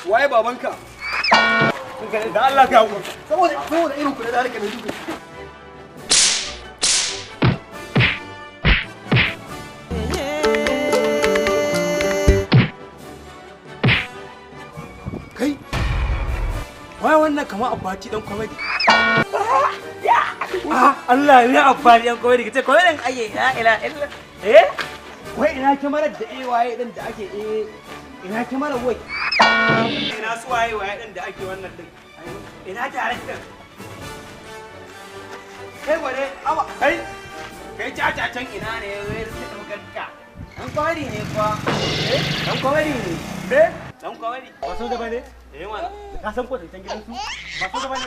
Waye babanka? Da Allah ka hakuri. Saboda irin ku da zalika mai duka. Kai. Wai wannan kamar Abbati dan comedy. Ah, Allah ne Abbati dan comedy kace comedy aye la ila illa. Eh? Wai ina kyamarar da waye din da ake ina kyamarar wai. Ina su waye waye din da ake wannan din. Ina director. Kai wane awa kai. Kai caca can ina ne wai sai maganka. Dan comedy ne fa. Eh? Dan comedy ne. Me? Dan comedy. Ba so da bane? Eh mana. Ka san ko can gidan su? Ba so da bane.